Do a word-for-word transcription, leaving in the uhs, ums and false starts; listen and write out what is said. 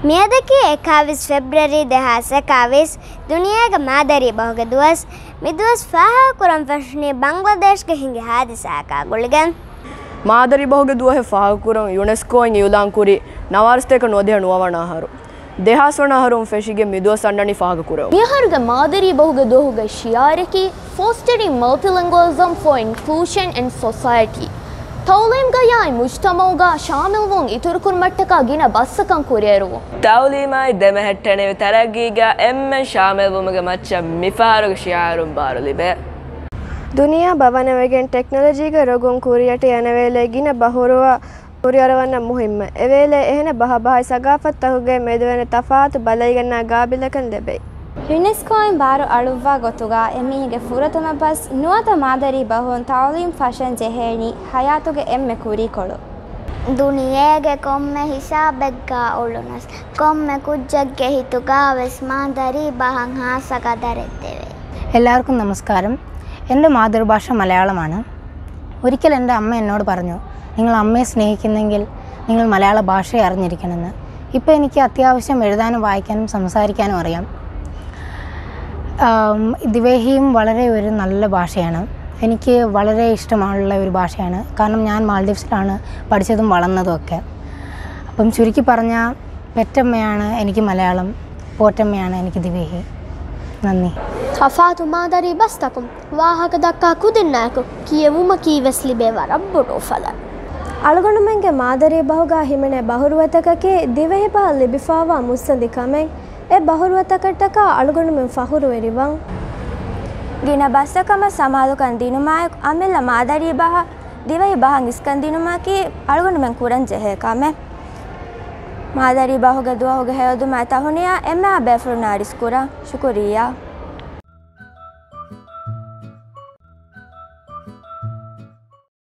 މިއަދަކީ އެކާވީސް ފެބްރުއަރީ ދެހާސް އެކާވީސް، ދުނިޔޭގެ މާދަރީ ބަހުގެ ދުވަސް. މި ދުވަސް ފާހަގަކުރަން ފެށުނީ ބަންގްލަދޭޝްގެ ހިނގި ހާދިސާއަކާ ގުޅިގެން. މާދަރީ ބަހުގެ ދުވަހެއް ފާހަގަކުރަން ޔުނެސްކޯއިން އިއުލާންކުރި ނަވާރަ ސަތޭކަ ނުވަދިހަ ނުވަވަނަ އަހަރު. ދެހާސް ވަނަ އަހަރުން ފެށިގެން މި ދުވަސް އަންނަނީ ފާހަގަކުރެވުން. މިއަހަރުގެ މާދަރީ ބަހުގެ ދުވަހުގެ ޝިޢާރަކީ Fostering Multilingualism for Inclusion and Society. ތަޢުލީމްގަޔާއި މުޖްތަމަޢުގަ ޝާމިލްވުން އިތުރުކުރުމަށްޓަކާ ގިނަ ބަސްތަކަށް ކުރިއެރުވުން. ތަޢުލީމާއި ދެމެހެއްޓެނިވި ތަރައްގީގަ އެންމެން ޝާމިލްވުމުގެ މައްޗަށް މިފަހަރުގެ ޝިޢާރުން ބާރު ލިބޭ. ދުނިޔެއާ ބަވަނަވެގެން ޓެކްނޮލޮޖީގެ ރޮގުން ކުރިއަށް އަންނަ ވޭލޭ ގިނަ ބަހުރުވަ ކުރިއަރަވަންނަށް މުހިއްމު. އެވޭލޭ އެހެނަ ބަހަބަހާއި ސަގާފަތްތަކުގެ މެދުވެނި ތަފާތު ބަލައިގަންނަ ގާބިލަކަން ލެބޭ. ޔުނެސްކޯއިން ބާރު އަޅުއްވާ ގޮތުގަ އެމީހެއްގެ ފުރަތަމަ ބަސް ނުވަތަ މާދަރީ ބަހުން ތަޢުލީމް ފަށަން ޖެހޭނީ ޙަޔާތުގެ އެންމެ ކުރީކޮޅު. ދުނިޔޭގެ ކޮންމެ ހިސާބެއްގަ އުޅުނަސް، ކޮންމެ ކުއްޖެއްގެ ހިތުގަވެސް މާދަރީ ބަހަށް ހާއްސަ ގަދަރެއް ދެވޭ. എല്ലാവർക്കും നമസ്കാരം. എൻ്റെ മാതൃഭാഷ മലയാളമാണ്. ഒരിക്കൽ എൻ്റെ അമ്മ എന്നോട് പറഞ്ഞു, "നിങ്ങൾ അമ്മയെ സ്നേഹിക്കുന്നെങ്കിൽ നിങ്ങൾ മലയാള ഭാഷ അറിഞ്ഞിരിക്കണമെന്ന്." ഇപ്പോൾ എനിക്ക് അത്യാവശ്യം എഴുതാനും വായിക്കാനും സംസാരിക്കാനും അറിയാം. ആം, ദ്വിവേഹിയും വളരെ ഒരു നല്ല ഭാഷയാണ്. എനിക്ക് വളരെ ഇഷ്ടമുള്ള ഒരു ഭാഷയാണ്. കാരണം ഞാൻ മാൽഡീവ്സിലാണ് പഠിച്ചതും വളർന്നതും ഒക്കെ. അപ്പം ചുരുക്കി പറഞ്ഞാൽ ޕެޓް އަންމެއާނެ އެނިކި މަލަޔާޅަމް، ޕޯޓް އަންމެއާނެ އެނިކި ދިވެހި. ނަންނި. ތަފާތު މާދަރީ ބަސްތަކުން ވާހަކަ ދައްކާ ކުދިންނާއެކު ކިޔެވުމަކީ ވެސް ލިބޭ ވަރަށް ބޮޑު އުފަލެއް. އަޅުގަނޑުމެންގެ މާދަރީ ބަހުގަ ހިމެނޭ ބަހުރުވަތަކަކީ ދިވެހި ބަހަށް ލިބިފާވާ މުއްސަނދި ކަމެއް. އެ ބަހުރުވަތަކަށްޓަކާ އަޅުގަނޑުމެން ފަހުރުވެރިވަން. ގިނަ ބަސްތަކަށް ސަމާލުކަން ދިނުމާއެކު އަމިއްލަ މާދަރީ ބަހަށް ދިވެހި ބަހަށް އިސްކަން ދިނުމަކީ އަޅުގަނޑުމެން ކުރަން ޖެހޭ ކަމެއް. މާދަރީ ބަހުގެ ދުވަހުގެ ހެޔޮދުމާއި ތަހުނިޔާ އެންމެހާ ބޭފުޅުންނަށް އަރިސްކުރަން. ޝުކުރިއްޔާ.